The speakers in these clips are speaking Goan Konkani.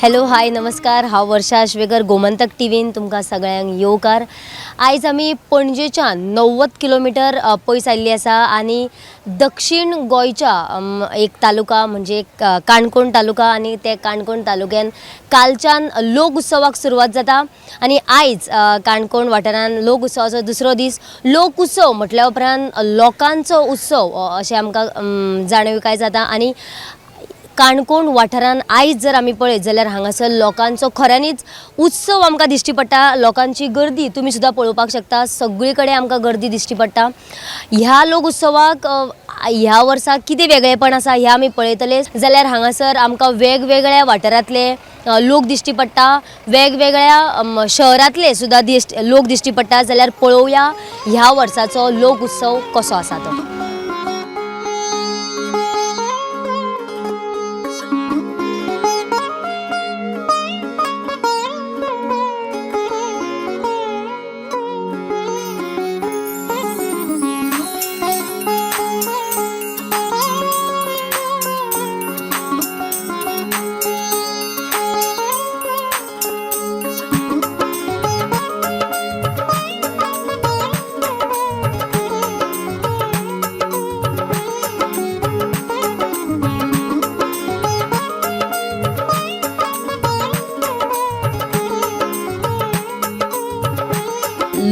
हॅलो हाय नमस्कार. हांव वर्षा आश्वेकर, गोमंतक टिवीन तुमकां सगळ्यांक येवकार. आयज आमी पणजेच्यान 90 किलोमिटर पयस आयिल्ली आसा आनी दक्षीण गोंयच्या एक तालुका म्हणजे काणकोण तालुका आनी ते काणकोण तालुक्यान कालच्यान लोक उत्सवाक सुरवात जाता आनी आयज काणकोण वाठारान लोक उत्सवाचो दुसरो दीस. लोक उत्सव म्हटल्या उपरांत लोकांचो उत्सव अशें आमकां जाणविकाय जाता आनी काणकोण वाठारान आयज जर आमी पळयत जाल्यार हांगासर लोकांचो खऱ्यांनीच उत्सव आमकां दिश्टी पडटा. लोकांची गर्दी तुमी सुद्दां पळोवपाक शकता, सगळी कडेन आमकां गर्दी दिश्टी पडटा. ह्या लोक उत्सवाक ह्या वर्सा कितें वेगळेपण आसा हें आमी पळयतले जाल्यार हांगासर आमकां वेगवेगळ्या वाठारांतले लोक दिश्टी पडटा, वेगवेगळ्या शहरांतले सुद्दां लोक दिश्टी पडटा. जाल्यार पळोवया ह्या वर्साचो लोक उत्सव कसो आसा तो.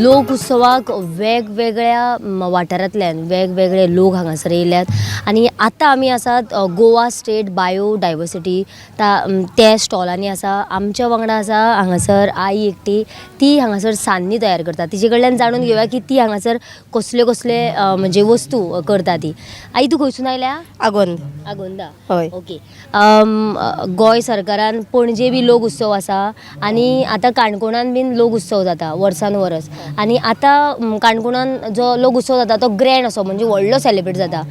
लोक उत्सवाक वेगवेगळ्या वाठारांतल्यान वेगवेगळे लोक हांगासर येयल्यात आनी आतां आमी आसात गोवा स्टेट बायोडायवर्सिटी त्या स्टॉलांनी आसा. आमच्या वांगडा आसा हांगासर आई एकटी, ती हांगासर सान्नी तयार करता. तिचे कडल्यान जाणून घेवया की ती हांगासर कसल्यो कसले म्हणजे वस्तू करता ती. आई, तूं खंयसून आयल्या? आगोंद. आगोंदा. हय. ओके. गोंय सरकारान पणजे बी लोक उत्सव आसा आनी आतां काणकोणान बीन लोक उत्सव जाता वर्सान वरस आनी आतां काणकोणान जो लोक उत्सव जाता तो ग्रँड असो म्हणजे व्हडलो सेलिब्रेट जाता.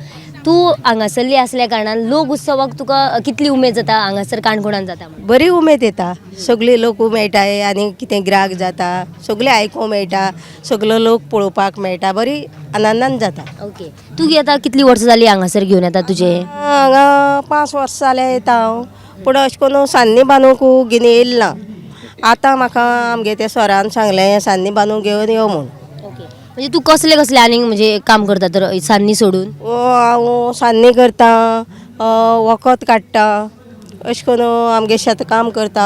तूं हांगासरली आसल्या कारणान लोक उत्सवाक तुका कितली उमेद जाता हांगासर काणकोणान जाता म्हणून? बरी उमेद येता, सगळे लोक मेळटाय आनी कितें ग्राहक जाता, सगळे आयकूंक मेळटा, सगलो लोक पळोवपाक मेळटा, बरी आनंदान जाता. ओके. तूं येता कितली वर्सां जाली हांगासर घेवन येता तुजें? हांगा 5 वर्सां जाल्यार येता हांव, पूण अशें करून सान्नी बांदूंक घेवन येयलें ना. आतां म्हाका आमगे ते सरान सांगलें सान्नी बांदूंक घेवन यो म्हूण. ओके. म्हणजे तूं कसले कसले आनीक म्हणजे काम करता तर सान्नी सोडून? हांव सान्नी करता, वखद काडटा, अशें करून आमगे शेतकाम करता,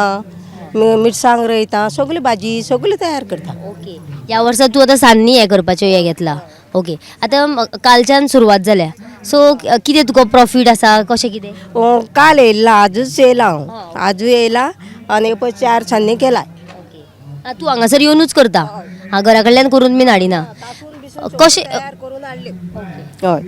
मिरसांग रोयता, सगळी भाजी सगळी तयार करता. ओके. ह्या वर्सा तूं आतां सान्नी हें करपाचें हें घेतला. ओके. आतां कालच्यान सुरवात जाल्या, सो कितें तुका प्रॉफीट आसा कशें कितें? काल येयला, आजूच येयला हांव, आजूय येयला आनी पळय 4 सान्नी केला. ओके. तूं हांगासर येवनूच करता, हा घरा कडल्यान करून बीन हाडिना? कशें तयार करून हाडले. हय.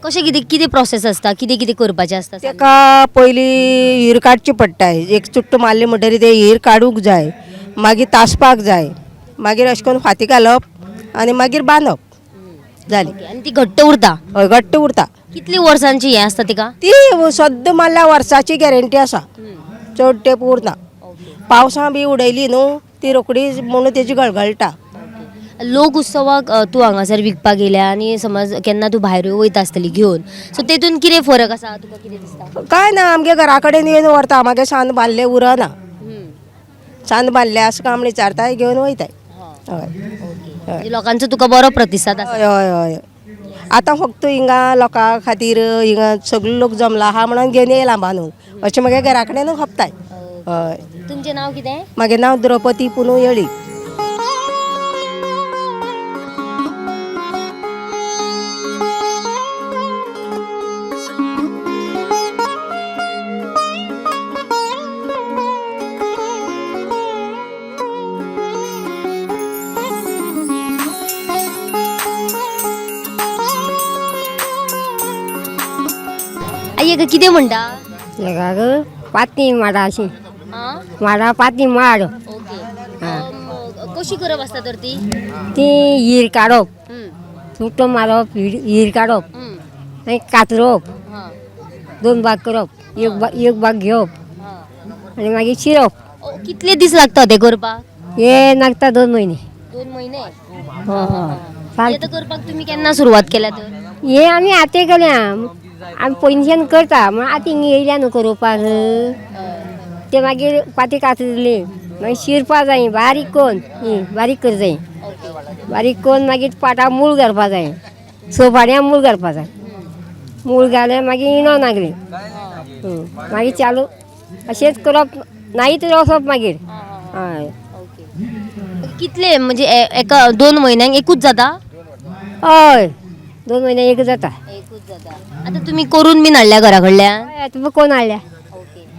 कशें कितें कितें प्रोसेस आसता, कितें कितें करपाचें आसता? ताका पयलीं हीर काडची पडटा, एक चुट्टो मारली म्हणटरीर ते हीर काडूंक जाय, मागीर तासपाक जाय, मागीर अशें करून फाती घालप आनी मागीर बांदप जाली. आनी ती घट्ट उरता? हय, घट्ट उरता. कितली वर्सांची हें आसता तिका? ती सद्दां मारल्यार वर्साची गॅरंटी आसा, चड तेंप उरना. पावसां बी उडयली न्हू ती रोखडी म्हणून तेजी गळगळटा. लोक उत्सवाक तूं हांगासर विकपाक येयल्या आनी समज केन्ना तूं भायर वयता आसतली घेवन, सो तेतून कितें फरक आसा तुका कितें दिसता? कांय ना, आमगे घरा कडेन येवन व्हरता, मागीर सान्न बांदले उरना, सान्न बांदले आसा काय म्हण विचारताय, घेवन वयताय. हय. म्हणजे लोकांचो तुका बरो प्रतिसाद आसा? हय हय हय. आतां फक्त हिंगा लोकां खातीर हिंगा सगळे लोक जमला आहा म्हणून घेवन येयला बांदून, अशें मगे घरा कडेन खपताय. हय. तुमचें नांव कितें? मागीर नांव द्रौपदी पुनू येळी. आई, हेका कितें म्हणटा? हेका गो पाती माडा अशी माडा, पाती माड. ओके. कशी करप आसता तर ती? ती हीर काडप, चुट्टो मारप, हीर काडप, मागीर कातरप, 2 भाग करप, एक भाग घेवप आनी मागीर शिरप. कितले दीस लागता ते करपाक? हे लागता 2 म्हयने. 2 म्हयने? हय. हे तर करपाक तुमी केन्ना सुरवात केल्या तर? हे आमी आतां केल्या, आमी पयलींच्यान करता, म्हण आतां हिंगा येयल्या न्हू करपाक. ते मागीर पाती कातरली मागीर शिरपा जाय बारीक कोन्न ही बारीक कर जाय बारीक कोन्न मागीर पाटा मूळ घालपा जाय सोपाड्या मूळ घालपा जाय मूळ घाले मागीर इनो नागली मागीर चालू अशेंच करप नाही तर वचप मागीर हय. कितले म्हणजे एका 2 म्हयन्यांक एकूच जाता? हय 2 म्हयने एक जाता. एकूच जाता. आतां तुमी करून बीन हाडल्या घरा कडल्यान? हय तुमी कोण हाडल्या?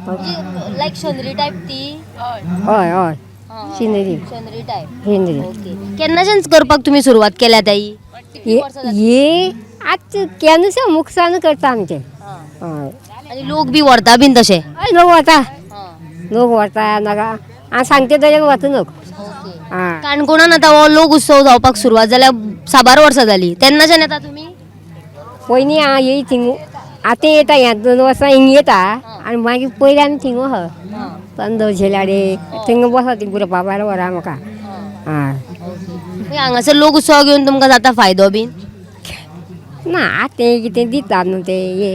म्हणजे लायक शनरी टायप ती? हय हय शिंदरी शनरी टायप. शिंदरी. ओके. केन्नाच्यान करपाक तुमी सुरवात केल्या ताई? ही आतां केन्ना मुकसान करता आमचें. हय. आनी लोक बी व्हरता बीन तशे? हय लोक वता, लोक व्हरता नाका आनी सांगते तशें वता लोक. आं काणकोणान आतां हो लोक उत्सव जावपाक सुरवात जाल्या साबार वर्सां जाली, तेन्नाच्यान येता तुमी? पयलीं हांव येय थिंग आतां येता ह्या 2 वर्सां हिंग येता आनी मागीर पयलीं आमी थिंग आहा तंदोळशे थिंग बसता ती गुरपा बायल व्हरा म्हाका. आं मागीर हांगासर लोक उत्सव घेवन तुमकां जाता फायदो बीन? ना आतां कितें दिता न्हू ते ये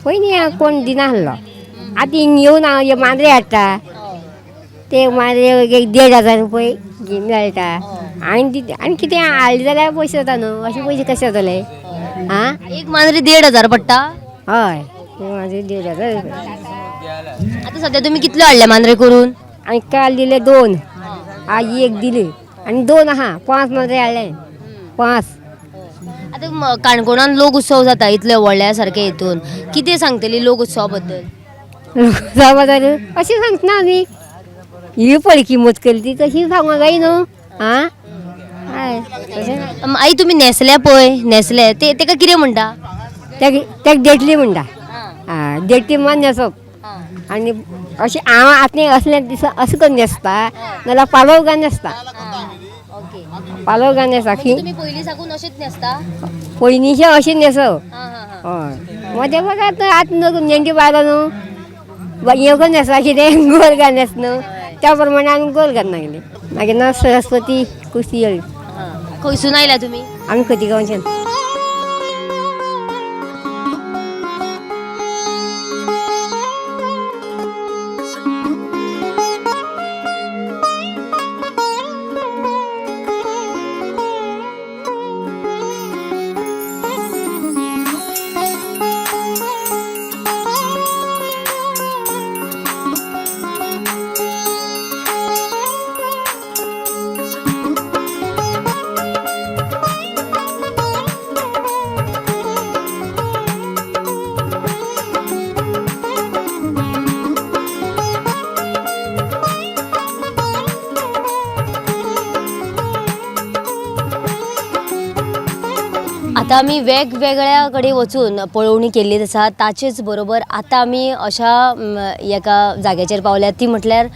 पयलीं हांव कोण दिनासलो. आतां हिंग येवन हांव मांद्रे हाडटा ते मांद्रे एक 1500 रुपये मेळटा आनी आनी कितें हाडले जाल्यार पयशे जाता न्हू, अशे पयशे कशे जातले? आं एक मांद्री 1500 पडटा? हय मांद्रे 1500 रुपये. आतां सद्या तुमी कितल्यो हाडल्या मांद्रे करून? आनी काल दिले 2, आज एक दिली आनी 2 आहा, 5 मांद्रे हाडले 5. आतां काणकोणान लोक उत्सव जाता इतले व्हडल्या सारके हितून, कितें सांगतली लोक उत्सवा बद्दल? लोक बद्दल अशें सांगतना आमी ही पळय किंमत केली ती तशी सांगूंक जाय न्हू. आं हय तशें. आई तुमी न्हेसल्या पळय, न्हेसले ते तेका कितें म्हणटा? तेका देंटली म्हणटा. आं देंटली मान न्हेसप आनी अशें हांव आतां असलें दिसा अशें करून न्हेसता नाल्यार पालोव घालून न्हेसता. पालोव घालून न्हेसता की तुमी पयलीं साकून अशेंच न्हेसता? पयलींचे अशें न्हेसप. हय मदें बघ आतां आतां न्हू नेणटी बायलां न्हू हें करून न्हेसता कितें गोल घालून न्हेस न्हू त्या प्रमाणे आमी गोल घालून लागली. मागीर ना सरस्वती कुशी येयली. खंयसून आयल्या तुमी? आमी खोतीगांवच्यान. आतां आमी वेगवेगळ्या कडेन वचून पळोवणी केल्ली आसा, ताचेच बरोबर आतां आमी अशा एका जाग्याचेर पावल्यात ती म्हटल्यार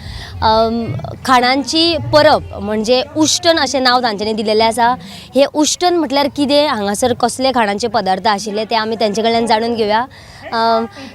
खाणांची परब म्हणजे उश्टन अशें नांव तांच्यांनी दिलेलें आसा. हें उश्टन म्हटल्यार कितें, हांगासर कसले खाणांचे पदार्थ आशिल्ले ते आमी तांचे कडल्यान जाणून घेवया.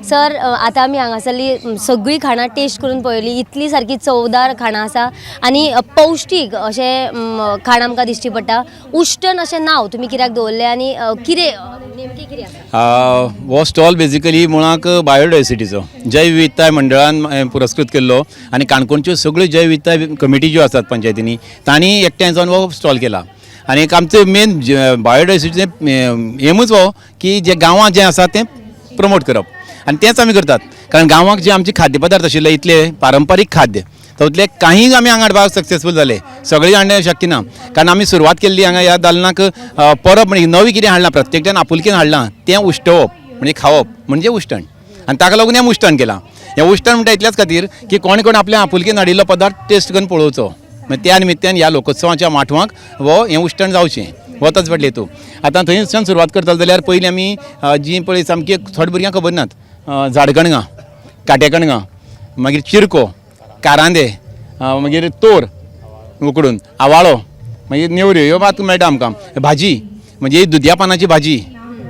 सर, आतां आमी हांगासरली सगळीं खाणां टेस्ट करून पळयली, इतली सारकी चवदार खाणां आसा आनी पौश्टीक अशें खाण आमकां दिश्टी पडटा. उश्टन अशें नांव तुमी कित्याक दवरलें आनी कितें नेमकें कितें आसा? हो स्टॉल बेजिकली मुळाक बायोडायवर्सिटीचो जैवविविधताय मंडळान पुरस्कृत केल्लो आनी काणकोणच्यो सगळ्यो जैवविविधताय कमिटी ज्यो आसात पंचायतींनी तांणी एकठांय जावन हो स्टॉल केला. आनी एक आमचो मेन बायोडायवर्सिटीचें एमूच हो की जे गांवांत जें आसा तें प्रमोट करप आनी तेंच आमी करतात, कारण गांवांत जे आमचे खाद्य पदार्थ आशिल्ले इतले पारंपारीक खाद्य तातूंतले काही आमी हांगा हाडपाक सक्सेसफूल जाले, सगळे हाडणें शक्य ना, कारण आमी सुरवात केल्ली हांगा ह्या दालनाक परब म्हणजे नवी कितें हाडलां प्रत्येकट्यान आपुलकीन हाडलां तें उश्टोवप म्हणजे खावप म्हणजे उश्टण आनी ताका लागून हें उश्टण केलां. हें उश्टण म्हणटा इतल्याच खातीर की कोण कोण आपल्या आपुलकीन हाडिल्लो पदार्थ टेस्ट करून पळोवचो, मागीर त्या निमित्तान ह्या लोकोत्सवाच्या माटवांक हो हें उश्टण जावचें हो ताचो फाटलो हेतू. आतां थंयच्यान सुरवात करतले जाल्यार पयलीं आमी जीं पळय सामकी थोड्या भुरग्यांक खबर नात, झाडकणगां, काटेकणगां, मागीर चिरको, कारांदे, मागीर तोर उकडून, आवाळो, मागीर नेवऱ्यो ह्यो मात मेळटा आमकां. भाजी म्हणजे दुदया पानाची भाजी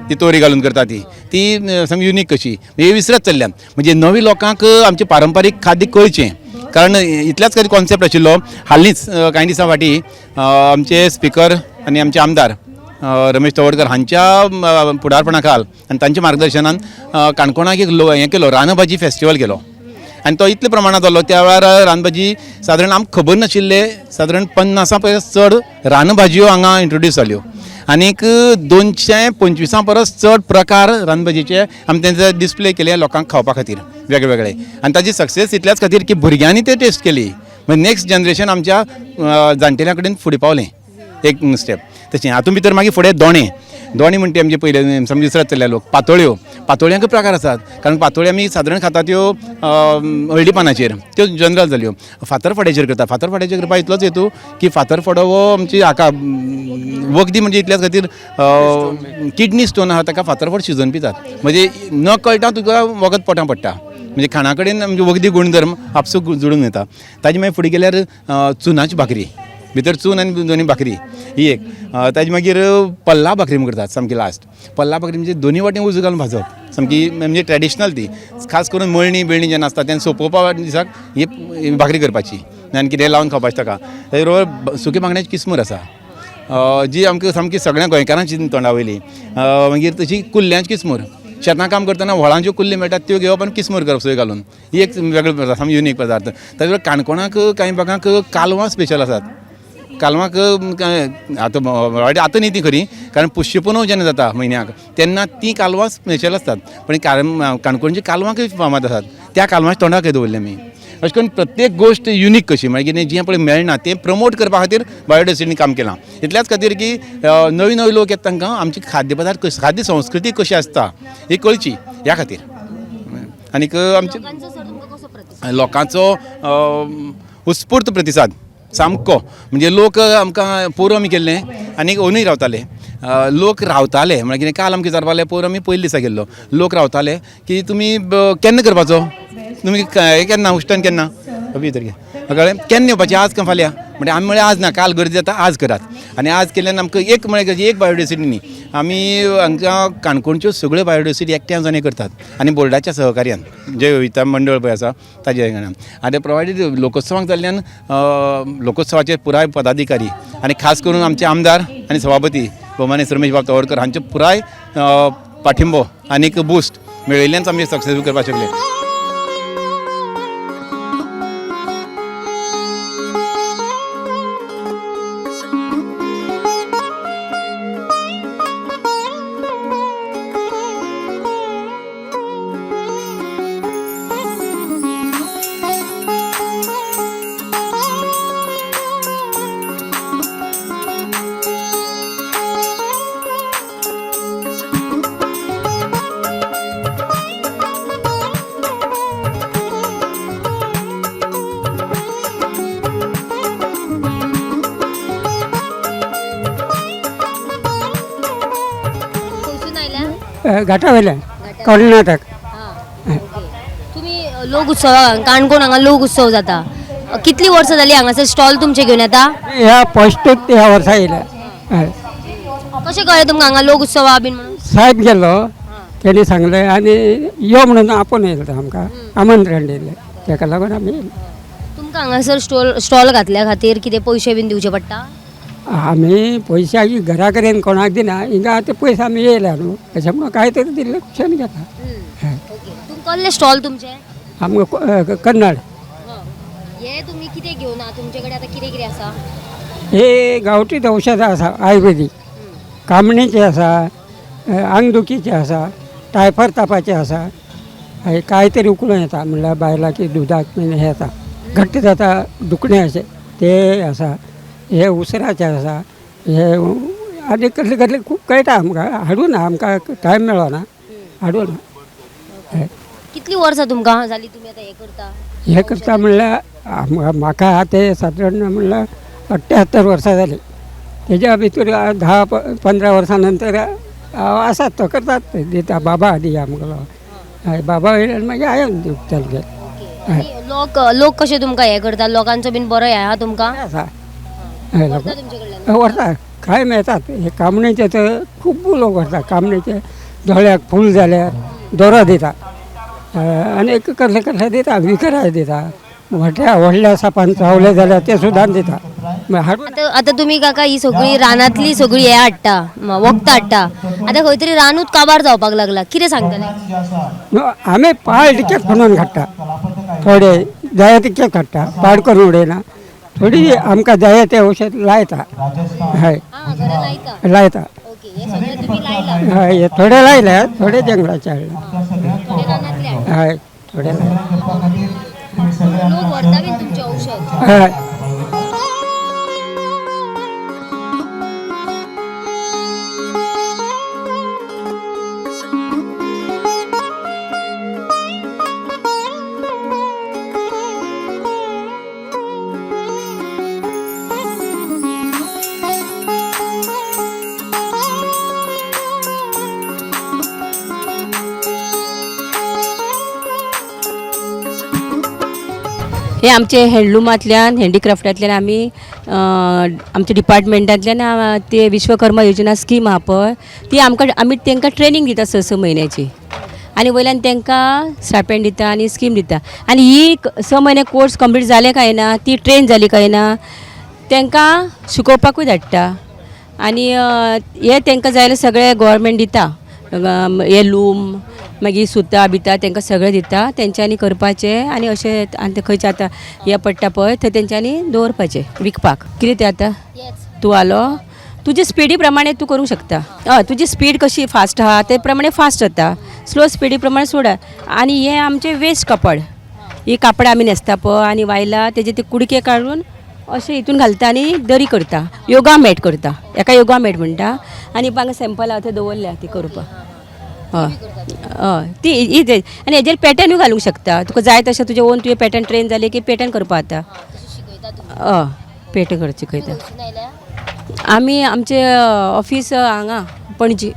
ती तोरी घालून करता ती ती सामकी युनीक कशी, म्हणजे विसरत चल्ल्या. म्हणजे नवी लोकांक आमचें पारंपारीक खाद्य कळचें, कारण इतल्याच खातीर कॉन्सेप्ट आशिल्लो. हालींच कांय दिसां फाटीं आमचे स्पिकर आनी आमचे आमदार रमेश तवडकर हांच्या फुडारपणा खाल आनी तांच्या मार्गदर्शनान काणकोणाक एक हें केलो, रानभाजी फेस्टिवल केलो. आनी तो इतले प्रमाणांत जालो त्या वेळार रानभाजी सादारण आमकां खबर नाशिल्ले सादारण 50 परस चड रानभाजयो हांगा इंट्रोड्यूस जाल्यो आनीक 225 परस चड प्रकार रानभाजयेचे आमी तेंचे डिस्प्ले केले लोकांक खावपा खातीर वेगळे वेगळे आनी ताजी सक्सेस इतल्याच खातीर की भुरग्यांनी ते टेस्ट केली मागीर नेक्स्ट जनरेशन आमच्या जाणटेल्या कडेन फुडें पावलें एक स्टेप. तशें हातूंत भितर मागीर फुडें दोणे दोणे म्हणटा आमचे पयले समज विसरत चल्ले लोक पातोळ्यो पातोळ्यांक प्रकार आसात कारण पातोळ्यो आमी सादारण खाता त्यो हळदी पानाचेर त्यो जनरल जाल्यो. फातरफड्याचेर करता फातरफड्याचेर करपा इतलोच हेतू की फातरफडो हो आमची हाका वखदी म्हणजे इतल्याच खातीर किडनी स्टोन आहा ताका फातरफड शिजोवन पितात म्हणजे न कळटा तुका वखद पोटां पडटा म्हणजे खाणा कडेन म्हणजे वखदी गुणधर्म आपसूक जुळून येता. ताजे मागीर फुडें गेल्यार चुनाची भाकरी भितर चून आनी दोनी भाकरी ही एक. ताजे मागीर पल्ला भाकरी म्हूण करतात सामकी लास्ट. पल्ला भाकरी म्हणजे दोनी वाटेन उजो घालून भाजप सामकी म्हणजे ट्रेडिशनल ती खास करून मळणी बिळणी जेन्ना आसता तेन्ना सोंपोवपा दिसाक ही भाकरी करपाची आनी कितें लावन खावपाचें ताका. ताजे बरोबर सुकी बांगड्याची किसमूर आसा जी आमकां सामकी सगळ्या गोंयकारांची तोंडा वयली. मागीर तशी कुल्ल्यांची किसमूर शेतां काम करतना व्हळां ज्यो कुल्ल्यो मेळटात त्यो घेवप आनी किसमूर करप सोय घालून ही एक वेगळो पदार्थ सामको युनीक पदार्थ. ताजे बरोबर काणकोणाक कांय भागांक कालवां स्पेशल आसात. कालवांक आतां आतां न्ही ती खरी कारण पुष्यपुनव जेन्ना जाता म्हयन्याक तेन्ना ती कालवां स्पेशल आसतात पण काणकोणची कालवांकय फामाद आसात त्या कालवांच्या तोंडाक दवरलें आमी. अशें करून प्रत्येक गोश्ट युनीक कशी म्हळ्यार कितें जें पळय मेळना तें प्रमोट करपा खातीर बायोडायवर्सिटीन काम केलां इतल्याच खातीर की नवी नवी लोक येता तांकां आमची खाद्य पदार्थ कशी खाद्य संस्कृती कशी आसता ही कळची ह्या खातीर. आनीक आमचे लोकांचो उत्स्फूर्त प्रतिसाद सामको म्हणजे लोक आमकां पोरूं आमी केल्लें आनी अंदूय रावताले लोक रावताले म्हळ्यार कितें काल आमकां विचारपाक लागले पोरूं आमी पयले दिसा गेल्लो लोक रावताले की तुमी केन्ना करपाचो तुमी केन्ना उश्टन केन्ना भितर घे कळ्ळें केन्ना येवपाचें आज काय फाल्यां म्हणजे आमी म्हळें आज ना काल गर्दी जाता आज करात आनी आज केल्ल्यान आमकां एक म्हळ्यार एक बायोडायवर्सिटी न्ही आमी हांगा काणकोणच्यो सगळ्यो बायोडायवर्सिटी एकठांय जावन हें करतात आनी बोर्डाच्या सहकार्यान जैव मंडळ पळय आसा ताजे आनी प्रोवायडेड लोकोत्सवाक जाल्ल्यान लोकोत्सवाचे पुराय पदाधिकारी आनी खास करून आमचे आमदार आनी सभापती भोवमानेस्त रमेश बाब तवडकर हांचे पुराय पाठिंबो आनीक बुस्ट मेळिल्ल्यान आमी सक्सेसफूल करपाक शकले. घाटावयल्यान कर्नाटक. तुमी लोक उत्सवाक काणकोण हांगा लोक उत्सव जाता कितली वर्सां जाली हांगासर स्टॉल तुमचे घेवन येता? ह्या फस्टूच ह्या वर्सा येयल्या. कशें कळ्ळें तुमकां हांगा लोक उत्सवा बीन म्हणून? साहेब गेल्लो तेणी सांगलें आनी यो म्हणून आपोवन येयलो आमकां आमंत्रण दिलें तेका लागून आमी येयले. तुमकां हांगासर स्टॉल घातल्या खातीर कितें पयशे बीन दिवचे पडटा? आमी पयशे घरा कडेन कोणाक दिना हिंगा आतां पयशे आमी येयल्या न्हू अशें म्हणून कांय तरी दिल्लें खुशेन घेता. तुमकां कसले स्टॉल तुमचे? आमकां कन्नड. हे तुमी कितें घेवन तुमचे कडेन आतां कितें कितें आसा? हे गांवठी औषधां आसा आयुर्वेदीक कामणीचें आसा आंगदुखीचें आसा टायफॉयड तापाचें आसा हे कांय तरी उकळून येता म्हणल्यार बायलांक दुदाक बीन हें येता घट्ट जाता दुखणें अशें तें आसा. हे उसराचें आसा हे आनी कसले कसले खूब कळटा आमकां हाडूं ना आमकां टायम मेळना हाडूं ना. कितली वर्सां तुमकां जाली तुमी आतां हें करता? हें करता म्हणल्यार म्हाका आतां सादारण म्हणल्यार 78 वर्सां जालीं. तेज्या भितर 10-15 वर्सां नंतर हांव आसात तो करतात दिता बाबा दी आमगेलो हय बाबा वयल्यान मागीर हांवें चालू केलें. लोक लोक कशें तुमकां हें करता लोकांचो बीन बरो हें आहा तुमकां? आसा हय लोक व्हरता कांय मेळटात हे कामणेचे तर खूब लोक व्हरता. कामणेचे दोळ्याक फूल जाल्यार दोरो दिता आनी कसले कसले दिता विकराय दिता व्हडल्या व्हडल्या सापान चावले जाल्यार ते सुद्दां दिता. आतां तुमी काका ही सगळी रानांतली सगळी हें हाडटा वखदां हाडटा आतां खंय तरी रानूच काबार जावपाक लागला कितें सांगतले? आमी पाळ टिकेट खणून काडटा थोडे जाय तितके काडटा, पाड करून उडयना. थोडी आमकां जाय तें औषध लायता. हय. आं, घरा लायता. लायता. ओके, हे सगळें तुमी लायला? हय, हे थोडे लायले, थोडे जंगलाचे हाडले. थोडे रानांतले हाडले. हय, थोडे लायले. लोक व्हरता बीन तुमचें औषध? हय. हे आमचे हँडलूमांतल्यान हँडीक्राफ्टांतल्यान आमी आमच्या डिपार्टमेंटांतल्यान ते विश्वकर्मा योजना स्कीम आहा पळय, ती आमकां आमी तांकां ट्रेनींग दिता स स म्हयन्याची आनी वयल्यान तांकां स्टायपेंड दिता आनी स्कीम दिता. आनी ही 6 म्हयने कोर्स कंप्लीट जाले काय ना, ती ट्रेन जाली काय ना, तांकां शिकोवपाकूय धाडटा. आनी हे तांकां जाय जाल्यार सगळें गोवोरमेंट दिता, हे लूम मागीर सुतां बितां तांकां सगळें दिता तेंच्यांनी करपाचें. आनी अशें आनी ते खंयचे आतां हें पडटा पळय थंय तेंच्यांनी दवरपाचें विकपाक. कितें तें आतां तूं आलो तुजे स्पिडी प्रमाणे तूं करूंक शकता. हय, तुजी स्पीड कशी फास्ट आहा ते प्रमाणे फास्ट जाता, स्लो स्पिडी प्रमाणे सोडा. आनी हें आमचें वेस्ट कापड, ही कापडां आमी न्हेसता पळय आनी वायलां तेजे ते कुडके काडून अशें हितून घालता आनी दरी करता, योगा मॅट करता, हेका योगा मॅट म्हणटा. आनी हांगा सॅम्पल आहा थंय दवरल्या ती करपाक. हय हय, ती ही आनी हेजेर पॅटर्नूय घालूंक शकता तुका जाय तशें, तुजें ओन तुजें पॅटर्न ट्रेन जालें की पॅटर्न करपा जाता. हय, पॅटर्न करचें शिकयता आमी. आमचें ऑफीस हांगा पणजी.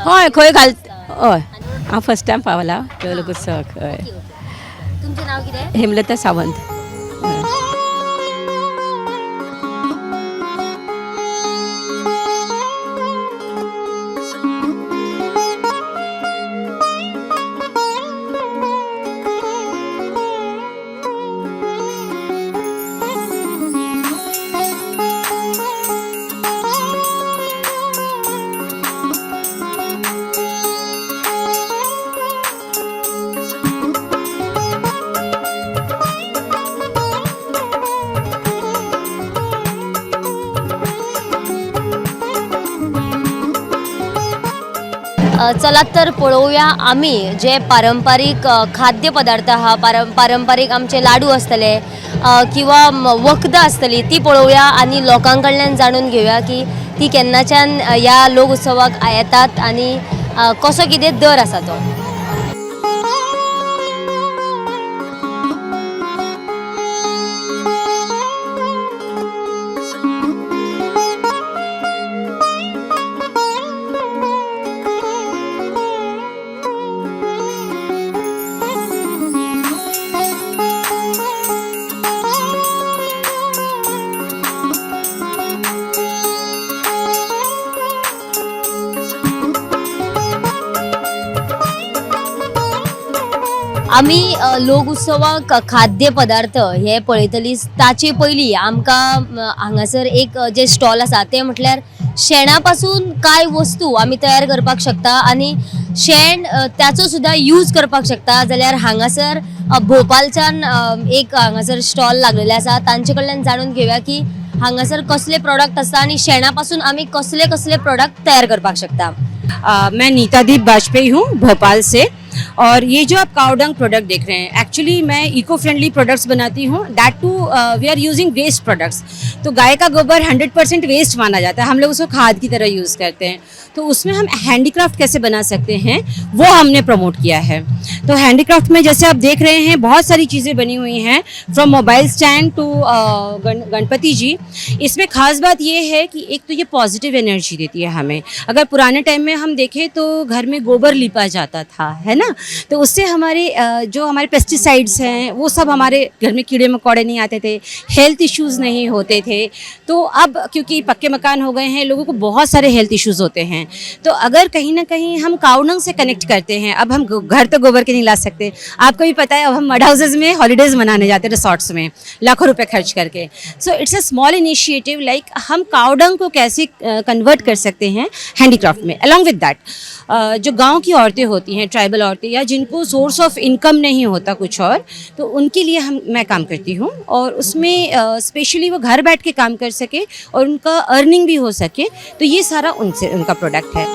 हय, खंय घाल. हय, हांव फर्स्ट टायम पावलां लोकोत्सवाक. हय. तुमचें नांव कितें? हेमलता सावंत. चलात तर पळोवया आमी जे पारंपारीक खाद्य पदार्थ आहा, पारंपारीक आमचे लाडू आसतले किंवा वखदां आसतली ती पळोवया आनी लोकां कडल्यान जाणून घेवया की ती केन्नाच्यान ह्या लोक उत्सवाक येतात आनी कसो कितें दर आसा तो. आमी लोक उत्सवाक खाद्य पदार्थ हे पळयतली ताचे पयलीं आमकां हांगासर एक जे स्टॉल आसा ते म्हटल्यार शेणा पासून कांय वस्तू आमी तयार करपाक शकता आनी शेण ताचो सुद्दां यूज करपाक शकता. जाल्यार हांगासर भोपालच्यान एक हांगासर स्टॉल लागलेले आसा, तांचे कडल्यान जाणून घेवया की हांगासर कसले प्रोडक्ट आसा आनी शेणा पासून आमी कसले कसले प्रोडक्ट तयार करपाक शकता. मैं नीता दीप वाजपेयी हूँ भोपाल से, और ये जो आप काउडंग प्रोडक्ट देख रहे हैं, एक्चुअली मैं इको फ्रेंडली प्रोडक्ट्स बनाती हूँ. That too we are using waste products. तो गाय का गोबर 100% वेस्ट माना जाता है, हम लोग उसको खाद की तरह यूज़ करते हैं. तो उसमें हम हैंडीक्राफ्ट कैसे बना सकते हैं वो हमने प्रमोट किया है. तो हैंडीक्राफ्ट में जैसे आप देख रहे हैं बहुत सारी चीज़ें बनी हुई हैं, from mobile stand to Ganpati ji. इसमें ख़ास बात ये है कि एक तो ये पॉजिटिव एनर्जी देती है हमें. अगर पुराने टाइम में हम देखें तो घर में गोबर लिपा जाता था, है ना. तो उससे हमारे जो हमारे पेस्टिसाइड्स हैं वो सब हमारे घर में कीड़े मकोड़े नहीं आते थे, हेल्थ इश्यूज़ नहीं होते थे। तो अब क्योंकि पक्के मकान हो गए हैं, लोगों को बहुत सारे हेल्थ इश्यूज़ होते हैं। तो अगर कहीं ना कहीं हम काउडंग से कनेक्ट करते हैं, अब हम घर तो गोबर के नहीं ला सकते, आपको भी पता है, अब हम मड हाउसेज में हॉलीडेज़ मनाने जाते हैं, रिसॉर्ट्स में लाखों रुपए खर्च करके। So it's a small initiative, like हम काउडंग को कैसे कन्वर्ट कर सकते हैं हैंडीक्राफ्ट में। अलॉन्ग विद that, जो गांव की औरतें होती हैं, ट्राइबल औरतें या जिनको सोर्स ऑफ इनकम नहीं होता कुछ और, तो उनके लिए हम मैं काम करती हूँ और उसमें स्पेशली वो घर बैठ के काम कर सके और उनका अर्निंग भी हो सके, तो ये सारा उनसे उनका प्रोडक्ट है।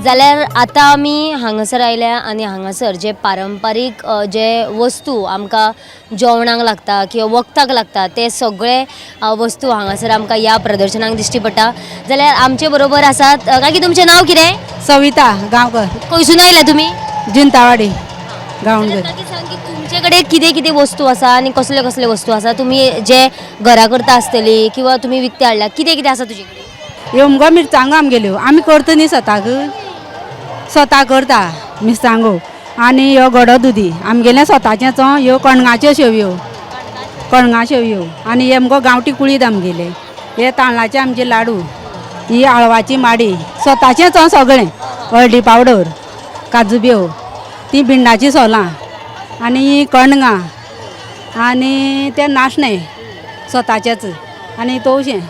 जाल्यार आतां आमी हांगासर आयल्या आनी हांगासर जे पारंपारीक जे वस्तू आमकां जेवणाक लागता किंवा वखदाक लागता ते सगळे वस्तू हांगासर आमकां ह्या प्रदर्शनाक दिश्टी पडटा। जाल्यार आमचे बरोबर आसात, काकी तुमचें नांव कितें? सविता गांवकर। खंयसून आयल्या तुमी? जिंतावाडी गांवकर। काकी सांग की तुमचे कडेन कितें कितें वस्तू आसा आनी कसले कसले वस्तू आसा, तुमी जे घरा करता आसतली किंवा तुमी विकते हाडल्या, कितें कितें आसा तुजे कडेन? ह्यो मुगो मिरसांगो आमगेल्यो आमी करता न्ही स्वताक, स्वता करता मिरसांगो। आनी ह्यो गोडो दुदी आमगेलें स्वताचेंच, ह्यो कणगाच्यो शेवयो, कणगां शेवयो। आनी हे मुगो गांवठी कुळीद आमगेले, हे तांदळाचे आमचे लाडू, ही आळवाची माडी स्वताचेंच सगळें, हळदी पावडर, काजू बियो, ती भिंडाची सोलां आनी ही कणगां आनी ते नाशणें स्वताचेच आनी तवशें।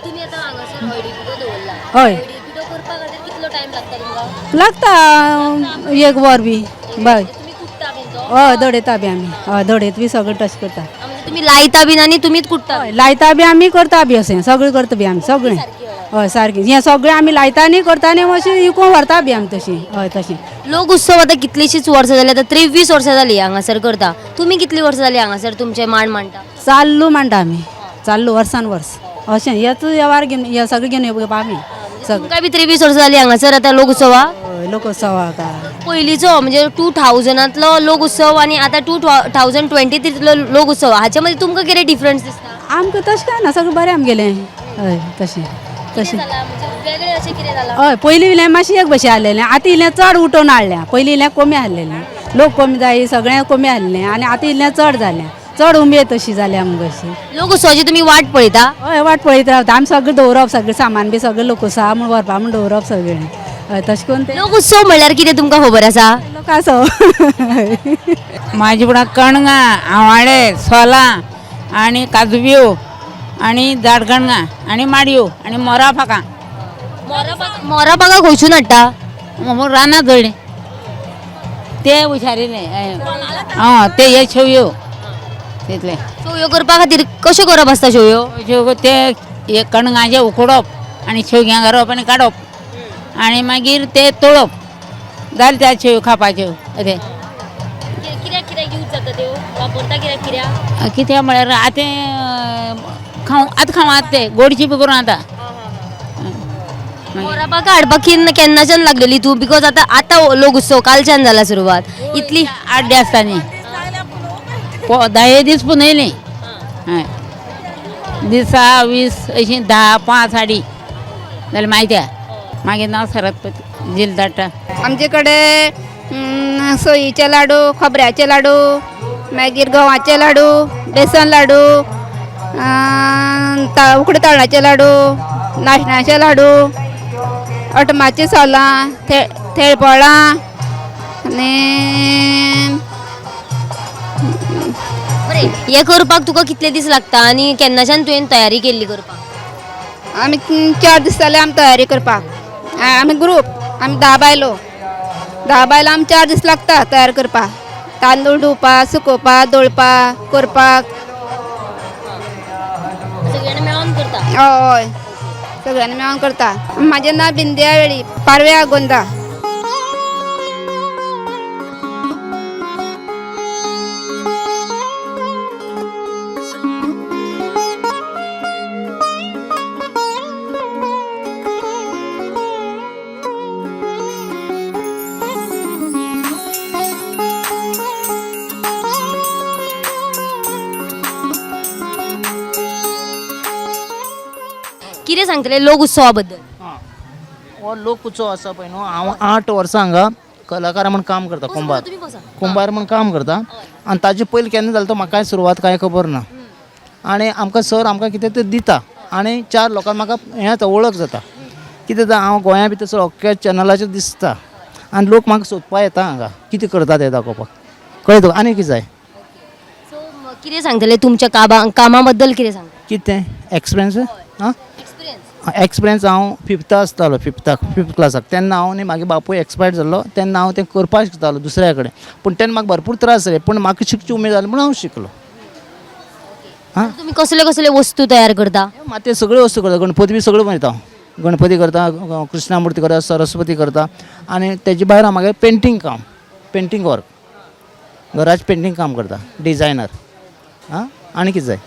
तुमी आतां हांगासर हळदी पिठो दवरला, हय। हळदी पिठो करपा खातीर कितलो टायम लागता तुमकां? लागता एक वर बी बय। तुमी कुट्टा बीन तो? हय, दडयता बी आमी, हय दडयत बी सगळें तशें करता। म्हणजे तुमी लायता बीन आनी तुमीच कुट्टा? हय, लायता बी आमी, करता बी, अशें सगळें करता बी आमी सगळें। हय सारकें, हें सगळें आमी लायता आनी करता आनी अशें विकूंक व्हरता बी आमी तशीं। हय तशें। लोक उत्सव आतां कितलींशींच वर्सां जालीं, आतां 23 वर्सां जालीं हांगासर करता, तुमी कितलीं वर्सां जालीं हांगासर तुमचें मांड मांडटा? चालू मांडटा आमी, चालू वर्सान वर्स अशें हेच वेव्हार घेवन हे सगळें घेवन येवपा आमी सगळें। तुमकां बी 23 वर्सां जालीं हांगासर आतां लोक उत्सवाक? हय, लोकोत्सवाक। पयलींचो म्हणजे 2000 लोक उत्सव आनी आतां 2023 लोक उत्सव, हाचे मदीं तुमकां कितें डिफरन्स दिसता? आमकां तशें कांय ना, सगळें बरें आमगेलें। हय तशें तशें। वेगळें अशें कितें जालां? हय, पयलीं इल्लें मातशें एक भशेन आहलेलें, आतां इल्लें चड उठोवन हाडल्या, पयलीं इल्लें कमी आहलेलें, लोक कमी जाय सगळें कमी आहलें आनी आतां इल्लें चड जालें, चड उमेद तशी जाल्या आमकां अशी। लोक उत्सवाची तुमी वाट पळयता? हय, वाट पळयत रावता आमी, सगळें दवरप, सगळें सामान बी सगळें लोकोत्सवा म्हूण व्हरपा म्हूण दवरप सगळें। हय तशें करून तें लोक उत्सव म्हणल्यार कितें तुमकां खबर आसा? लोक आसा। म्हाजे फुडें कणगां, आंवाळे, सोलां आनी काजू बियो आनी झाड कणगां आनी माडयो आनी मोरा पाकां। मोरा पाकां खंयसून हाडटा? रानां जळ्ळीं ते हुशारीने। हय, ते हे शेवयो तितले। शेवयो करपा खातीर कश्यो करप आसता शेवयो? शेवयो ते हे कणगांचे उकडप आनी शेवग्यां घालप आनी काडप आनी मागीर ते तळप, जालें त्या शेवयो खावपाच्यो। अशें कित्याक कित्याक यूज जाता त्यो, वापरता कित्याक कित्याक? कित्याक म्हळ्यार आतां खावं, आतां खावं आतां ते गोडशी बी करून आतां। मोरा पाकां हाडपाक केन्नाच्यान लागलेली तूं? Because आतां आतां लोक उत्सव कालच्यान जाला सुरवात, इतली 8 दीस आसता न्ही, 10 दीस पुनयली। हय, दिसा 20 अशीं 10 5 हाडी जाल्यार मागीर मागीर नांव सरत झील धाडटा। आमचे कडे सोयीचे लाडू, खोबऱ्याचे लाडू, मागीर गंवाचे लाडू, बेसन लाडू, उकडे तांदळाचे लाडू, नाशण्याचे लाडू, अटमाची सोलां, थेळपोळां आनी बरें, हें करपाक तुका कितले दीस लागता आनी केन्नाच्यान तुवें तयारी केल्ली करपाक? आमी 4 दीस जाले आमी तयारी करपाक। आमी ग्रूप, आमी 10 बायलो, 10 बायलां आमकां 4 दीस लागता तयार करपाक. तांदूळ धुवपा, सुकोवपा, दळपा, करपाक. सगळ्यांनी मेळोन करता. हय, सगळ्यांनी मेळोन करता. म्हाजें नांव बिंदिया वेळीप, पारव्या आगोंदा. कितें सांगतले लोक उत्सवा बद्दल? हो लोक उत्सव आसा पळय न्हू, हांव 8 वर्सां हांगा कलाकार म्हण काम करता. कुंभार तुमी बसा. कुंभार म्हण काम करता. आनी ताजे पयलीं केन्ना जालें तो म्हाकाय सुरवात कांय खबर ना. आनी आमकां सर आमकां कितें तें दिता आनी 4 लोकांक म्हाका हें जाता, वळख जाता. कितें जाता, हांव गोंया भितर सगळ्या चॅनलाचेर दिसता आनी लोक म्हाका सोदपा येता हांगा कितें करता तें दाखोवपाक. कळ्ळें तुका? आनी कितें जाय? सो कितें सांगतले तुमच्या कामा बद्दल कितें सांगतले? कितें एक्सपिरियन्स? आं, एक्सपिरियन्स हांव फिफ्था आसतालो, फिफ्थ क्लासाक तेन्ना हांव न्ही म्हागे बापूय एक्सपायर्ड जाल्लो तेन्ना हांव तें करपाक शिकतालो दुसऱ्या कडेन. पूण तेन्ना म्हाका भरपूर त्रास जाले, पूण म्हाका शिकची उमेद जाली म्हणून हांव शिकलो. आं, तुमी कसले कसले वस्तू तयार करता? मातये सगळ्यो वस्तू करता. गणपती बी सगळ्यो मनयता हांव. गणपती करता, कृष्णा मुर्ती करता, सरस्वती करता. आनी तेजे भायर हांव मागीर पेंटींग काम, पेंटींग वर्क, घराचें पेंटींग काम करता, डिजायनर. आं, आनी कितें जाय?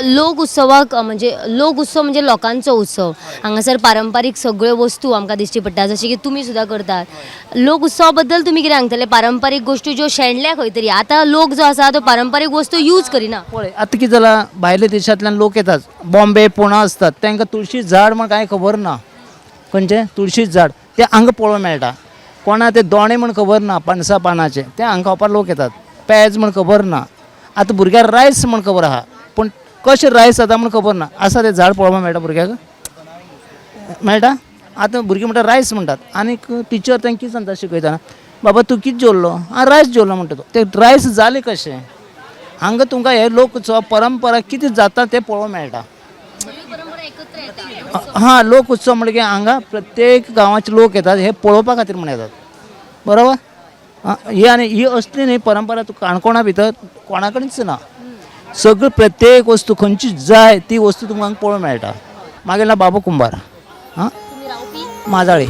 लोक उत्सवाक म्हणजे लोक उत्सव म्हणजे लोकांचो उत्सव. हांगासर पारंपारीक सगळ्यो वस्तू आमकां दिश्टी पडटा, जशें की तुमी सुद्दां करतात. लोक उत्सवा बद्दल तुमी कितें सांगतले? पारंपारीक गोश्टी ज्यो शेणल्या खंय तरी, आतां लोक जो आसा तो पारंपारीक वस्तू यूज करिना. पळय आतां कितें जालां, भायल्या देशांतल्यान लोक येतात, बॉम्बे पुणा आसतात, तांकां तुळशी झाड म्हण कांय खबर ना. खंयचें तुळशी झाड तें हांगा पळोवंक मेळटा. कोणा ते दोणे म्हण खबर ना, पणसा पानाचे ते हांगा खावपाक लोक येतात. पेज म्हण खबर ना. आतां भुरग्यांक रायस म्हण खबर आहा, पूण कशें रायस जाता म्हण खबर ना. आसा तें झाड पळोवपाक मेळटा भुरग्यांक? मेळटा? आतां भुरगीं म्हणटा रायस म्हणटात. आनीक टिचर तांकां कितें सांगता शिकयतना, बाबा तूं कितें जेवलो? आं, रायस जेवलो म्हणटा तो. ते रायस जाले कशें? हांगा तुमकां हे लोक उत्सव परंपरा कितें जाता तें पळोवंक मेळटा. हां, लोक उत्सव म्हणटकीर हांगा प्रत्येक गांवाचे लोक येतात, हे पळोवपा खातीर म्हण येतात. बरोबर? ही आनी ही असली न्ही परंपरा तुका काणकोणा भितर कोणा कडेनच ना. सगळी प्रत्येक वस्तू खंयची जाय ती वस्तू तुमकां पळोवंक मेळटा. मागीर ना बाबू कुंभार. हां, माजाळी.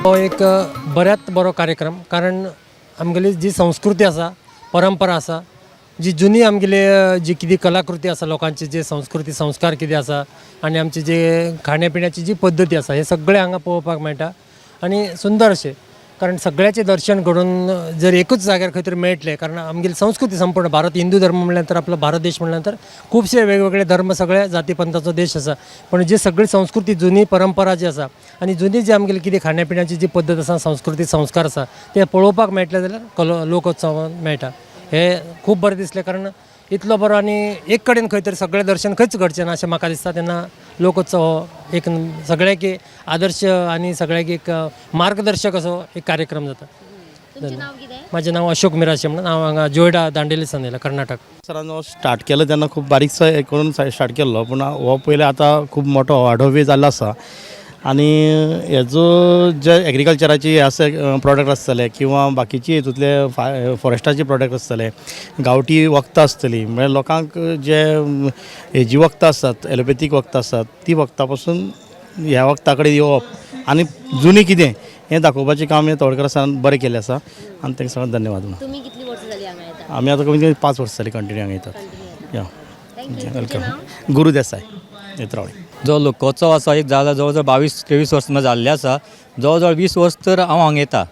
हो एक बऱ्यात बरो कार्यक्रम, कारण आमगेली जी संस्कृती आसा, परंपरा आसा, जी जुनी आमगेली जी कितें कलाकृती आसा, लोकांची जे संस्कृती संस्कार कितें आसा आनी आमची जे खाण्यापिण्याची जी पद्दती आसा, हे सगळें हांगा पळोवपाक मेळटा आनी सुंदर अशें. कारण सगळ्याचें दर्शन घडोवन जर एकूच जाग्यार खंय तरी मेळटलें, कारण आमगेली संस्कृती संपूर्ण भारत हिंदू धर्म म्हणल्यार तर आपलो भारत देश म्हणल्यार तर खुबशे वेगवेगळे धर्म सगळे जाती पंथाचो देश आसा, पण जी सगळी संस्कृती जुनी परंपरा जी आसा आनी जुनी जी आमगेली कितें खाण्यापिण्याची जी पद्दत आसा, संस्कृती संस्कार आसा, ते पळोवपाक मेळटले जाल्यार लोकोत्सवान मेळटा. हे खूब बरें दिसलें, कारण इतलो बरो आनी एक कडेन खंय तरी सगळें दर्शन खंयच घडचें ना अशें म्हाका दिसता. तेन्ना लोकोत्सव हो एक सगळ्याक आदर्श आनी सगळ्याक एक मार्गदर्शक असो एक कार्यक्रम जाता. म्हाजें नांव अशोक मिराशे म्हणून, हांव हांगा जोयडा दांडेली सावन येयला, कर्नाटक. सरान हो स्टार्ट केलो तेन्ना खूब बारीकसो हें करून स्टार्ट केल्लो, पूण हो पयलीं आतां खूब मोठो वाडोवी जाल्लो आसा. आनी हेजो जे एग्रीकल्चराची हे आसा प्रोडक्ट आसतले किंवा बाकीची हितूंतले फॉरेस्टाचे प्रोडक्ट आसतले, गांवठी वखदां आसतलीं, म्हळ्यार लोकांक जे हेजी वखदां आसतात, एलोपॅथीक वखदां आसतात, ती वखदां पासून ह्या वखदां कडेन येवप आनी जुनी कितें हें दाखोवपाचें काम हें तवडकर सरान बरें केल्लें आसा आनी तांकां सगळ्यांक धन्यवाद म्हणून. तुमी कितली वर्सां जाली हांगा येता? आमी आतां कमीत कमी 5 वर्सां जालीं कंटिन्यू हांगा येतात. या, welcome. गुरू देसाय, नेत्रावळी. जो लोकोत्सव आसा एक जाला जवळ जवळ 22-23 वर्सां जाल्ले आसा. जवळ जवळ 20 वर्स तर हांव हांगा येता.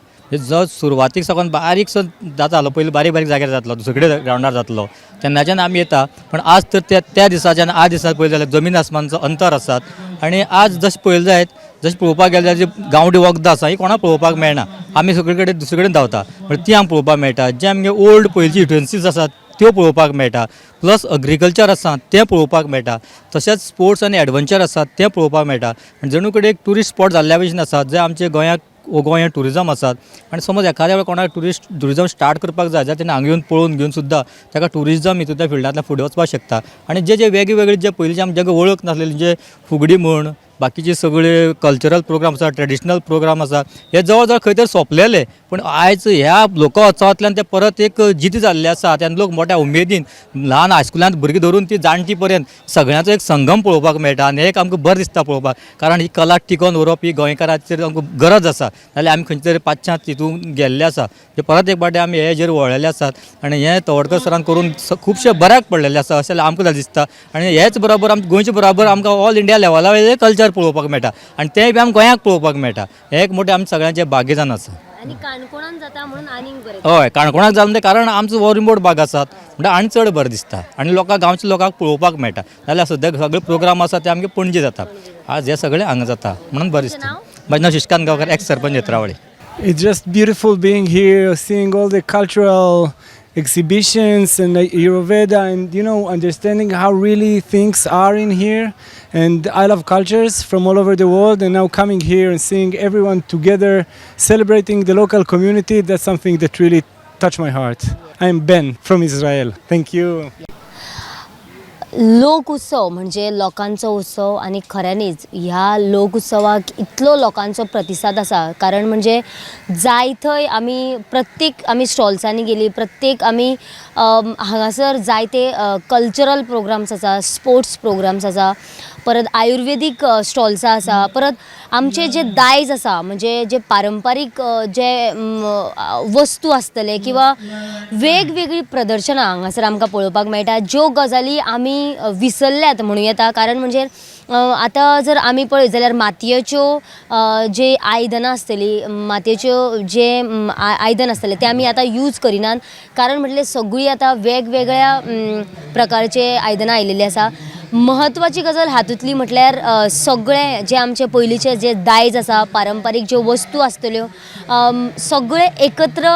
जो सुरवातीक साकून बारीकसो जातालो, पयलीं बारीक बारीक जाग्यार जातलो, दुसरे ग्रावंडार जातलो, तेन्नाच्यान आमी येता. पण आज तर त्या दिसाच्यान आज दिसा पळयलें जाल्यार जमीन आसमानचो अंतर आसात. आनी आज जशें पळयलें जायत, जशें पळोवपाक गेलें जाल्यार जी गांवठी वखदां आसा ही कोणाक पळोवपाक मेळना. आमी सगळे कडेन दुसरे कडेन धांवता, पण ती आमकां पळोवपाक मेळटा. जे आमगे ओल्ड पयलींची युटेन्सिल्स आसात त्यो पळोवपाक मेळटा, प्लस अग्रीकल्चर आसा तें पळोवपाक मेळटा, तशेंच स्पोर्ट्स आनी एडवेंचर आसा तें पळोवपाक मेळटा. आनी जणू कडेन एक ट्युरिस्ट स्पॉट जाल्ल्या भशेन आसा, जे आमचे गोंयाक गोंय ट्युरिजम आसात. आनी समज एखाद्या वेळार कोणाक ट्युरिजम स्टार्ट करपाक जाय जाल्यार तेणें हांगा येवन पळोवन घेवन सुद्दां ताका ट्युरिजम हितूंतल्या फिल्डांतल्यान फुडें वचपाक शकता. आनी जे जे वेगळे वेगळे जे पयलींचे आमकां जांकां वळख नासलेली, जे फुगडी म्हण बाकीचे सगळे कल्चरल प्रोग्राम आसा, ट्रेडिशनल प्रोग्राम आसा, हे जवळ जवळ खंय तरी सोंपलेले, पूण आयज ह्या लोकोत्सवांतल्यान ते परत एक जिते जाल्ले आसा. आनी लोक मोठ्या उमेदीन ल्हान हायस्कुलांत भुरगीं धरून ती जाणटी पर्यंत सगळ्यांचो एक संगम पळोवपाक मेळटा. आनी एक आमकां बरें दिसता पळोवपाक, कारण ही कला टिकोवन दवरप ही गोंयकाराचेर आमकां गरज आसा. नाल्यार आमी खंयचे तरी पाश्चात हितून गेल्ले आसा, ते परत एक फावटी आमी हेजेर वळ्ळेले आसात. आनी हें तवडकर सरान करून खुबशें बऱ्याक पडलेलें आसा अशें आमकां दिसता. आनी हेच बरोबर आमकां गोंयचे बरोबर आमकां ऑल इंडिया लेवला वयलें कल्चर पळोवपाक मेळटा आनी तेंय बी आमकां गोंयाक पळोवपाक मेळटा. हें एक मोठें आमच्या सगळ्यांचें भाग्य जावन आसा. आनी काणकोणान जाता म्हणून आनीक बरें. हय, काणकोणाक जालें तें कारण आमचो हो रिमोट भाग आसात म्हणटा आनी चड बरें दिसता आनी लोकांक गांवच्या लोकांक पळोवपाक मेळटा. नाल्यार सद्याक सगळे प्रोग्राम आसा ते आमगे पणजे जाता, आज हे सगळे हांगा जाता म्हणून बरें दिसता. म्हजें नांव Shashikant Gaonkar, ex sarpanch Netravali. It's just beautiful being here, seeing all the cultural exhibitions and Ayurveda and, you know, understanding how really things are in here. And I love cultures from all over the world, and now coming here and seeing everyone together celebrating the local community, that's something that really touched my heart. I'm Ben from Israel. Thank you. लोक उत्सव म्हणजे लोकांचो उत्सव आनी खऱ्यांनीच ह्या लोक उत्सवाक इतलो लोकांचो प्रतिसाद आसा, कारण म्हणजे जाय थंय आमी प्रत्येक आमी स्टॉल्सांनी गेली, प्रत्येक आमी हांगासर जायते कल्चरल प्रोग्राम्स आसा, स्पोर्ट्स प्रोग्राम्स आसा, परत आयुर्वेदीक स्टॉल्सां आसा, परत आमचे जे दायज आसा म्हणजे जे पारंपारीक जे वस्तू आसतले किंवा वेगवेगळीं प्रदर्शनां हांगासर आमकां पळोवपाक मेळटा, ज्यो गजाली आमी विसरल्यात म्हणूं येता. कारण म्हणजे आतां जर आमी पळयत जाल्यार मातयेच्यो जे आयदनां आसतलीं, मातयेच्यो जे आयदन आसतलें तें आमी आतां यूज करिनात, कारण म्हटल्यार सगळीं आतां वेगवेगळ्या प्रकारचे आयदनां आयिल्लीं आसा. म्हत्वाची गजाल हातूंतली म्हटल्यार सगळें जे आमचे पयलींचे जे दायज आसा, पारंपारीक ज्यो वस्तू आसतल्यो, सगळें एकत्र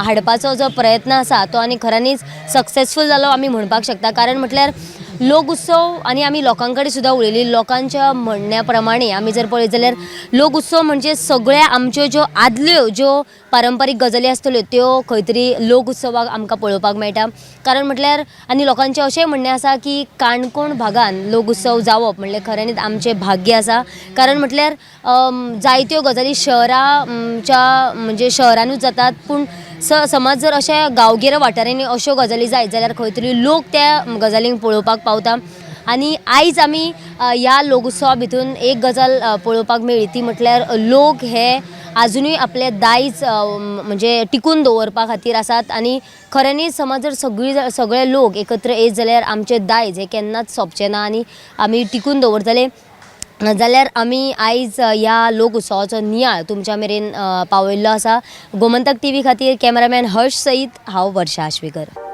हाडपाचो जो प्रयत्न आसा तो आनी खऱ्यांनीच सक्सेसफूल जालो आमी म्हणपाक शकता. कारण म्हटल्यार लोक उत्सव आनी आमी लोकां कडेन सुद्दां उलयली, लोकांच्या म्हणण्या प्रमाणे आमी जर पळयत जाल्यार लोक उत्सव म्हणजे सगळ्या आमच्यो ज्यो आदल्यो ज्यो पारंपारीक गजाली आसतल्यो त्यो खंय तरी लोक उत्सवाक आमकां पळोवपाक मेळटा. कारण म्हटल्यार आनी लोकांचें अशें म्हणणें आसा की काणकोण भागान लोक उत्सव जावप म्हणल्यार खऱ्यांनीच आमचें भाग्य आसा. कारण म्हटल्यार जायत्यो गजाली शहराच्या म्हणजे शहरानूच जातात, पूण समज जर अशें गांवगिऱ्या वाठारांनी अश्यो गजाली जायत जाल्यार खंय तरी लोक त्या गजालींक पळोवपाक पावता. आनी आयज आमी ह्या लोकोत्सवा भितून एक गजाल पळोवपाक मेळ्ळी, ती म्हटल्यार लोक हे आजुनूय आपले दायज म्हणजे टिकून दवरपा खातीर आसात. आनी खऱ्यांनीच समज जर सगळे लोक एकत्र येत जाल्यार आमचें दायज हें केन्नाच सोंपचें ना आनी आमी टिकून दवरतले. जाल्यार आमी आयज ह्या लोक उत्सवाचो नियाळ तुमच्या मेरेन पावयल्लो आसा. गोमंतक टीव्ही खातीर कॅमेरामॅन हर्ष सईत, हांव वर्षा आश्वेकर.